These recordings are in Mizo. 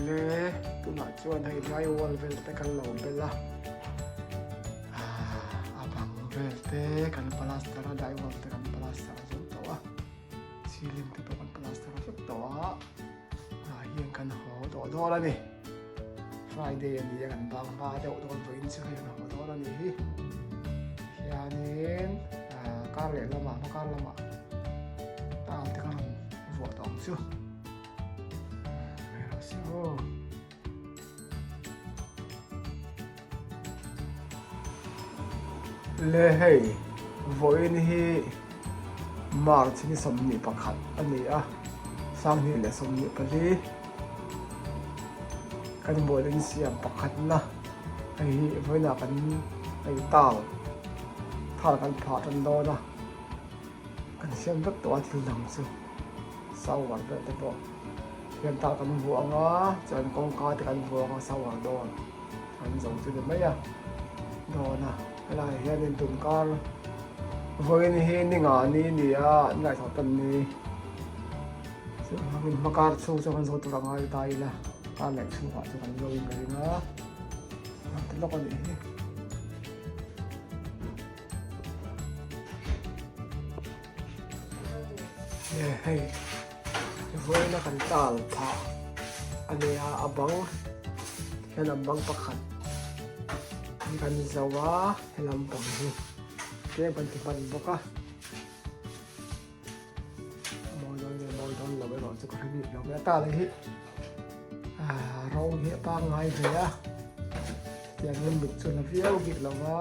Le tunah chuan hei drywall vel te kan lo bel a a bang vel te kan plaster a drywall te kan plaster a zo tawh a ceiling te pawh kan plaster a vek tawh a tah hian kan haw tawh dawn a ni Friday a ni a kan bang hma deuh dawn vawiin chu hei kan haw dawn a nih hi hianin kar leh lamah hma kar lamah tile te ka rawn vuah tawh ang chu. Le hei vawiin hi March ni 21 a ni a 2024 kan bualin siam pakhatna hei hi vawiinah kan hei tal thal kan phah tan dawn a kan siam vek tawh a thil dang chu. Shower vel te pawh hian tah kan vuah ang a chuan kawngka te kan vuah ang a shower dawn an zo chu ni mai a dawn a helaiah hianin tunkar vawiin hi ni nga ni a ni a an ngaihtuah tan ni chuvangin hma kar chhung chu kan zo tur a ngai ta ila kar leh chhungah chu kan zo in ka ring a ti lawk a nih hi. Hei vawiina kan tal phah a nia a bang helam bang pakhat hi kan zo a helam bang hi tlem kan ti hman bawk a a mawi dawn nge mawi dawn lo erawh chu ka hre bik lo mai a tal hi ah rawng hi a pangngai ve a tiangin mit chu la viau bik lo va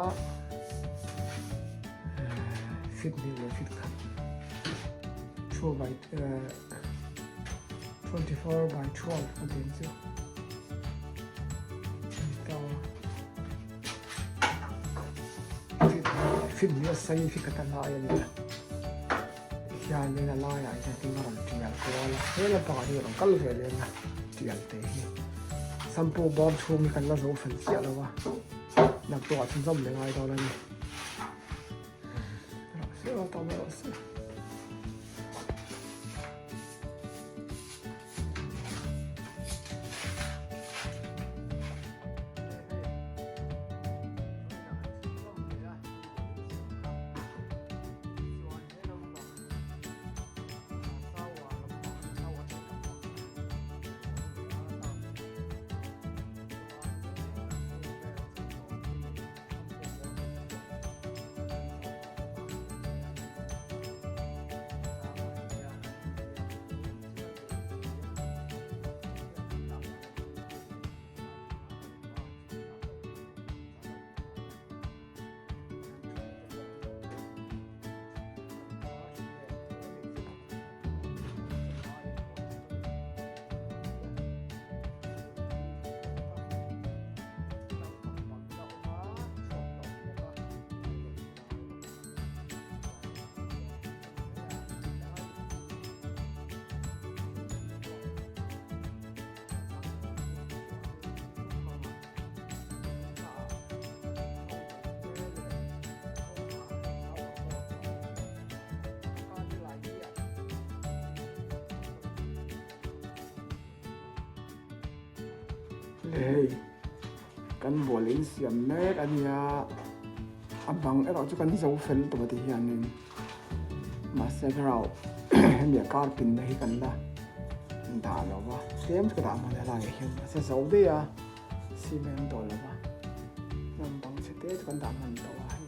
fit hnih leh fit khat 2 by 24 by 12 a din chu fit hnih a sei fit khat a lai a ni a hianin a laiah hian thil a rawn tial kual a he lampangah hian a rawn kal ve leng a tial te hi shampoo bawm chhung hi kan la zo fel chiah lo a naktuah chhunzawm leh ngai dawn a ni rawh se. Hei kan bual in siam mek a nia a bang erawh chu kan zo fel tawh ti hianin mahse ground hemi a kar pin na hi kan la dah lo va tlem chu ka dah hman a helaiah hian mahse zo daih a. Cement tawh lo va, hnam bang chhe te chu kan dah hman tawh a hei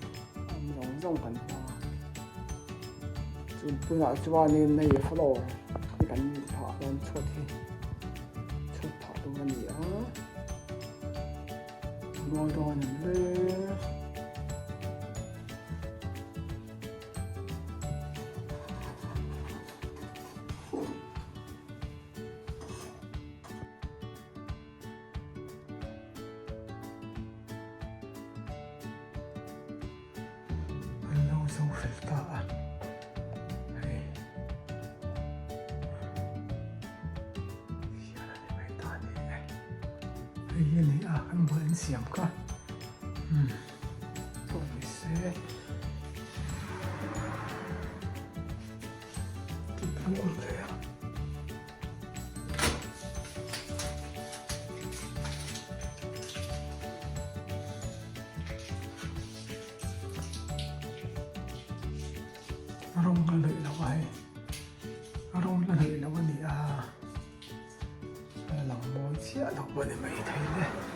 awm zawng zawng kan hmang a, chu tunah chuanin hei floor hi kan phah dawn chhuat hi chhuat phah tur a ni a, mawi dawn em le. An lo zo fel ta a hei hian a ni mai ta a ni e hei hi a ni a kan bual an siam kha umm pawh ni se tih an awm ve a. Rawng la hnawih loh a hei rawng la hnawih loh a ni a a la lang mawi chiah lo pawh a ni maithei le.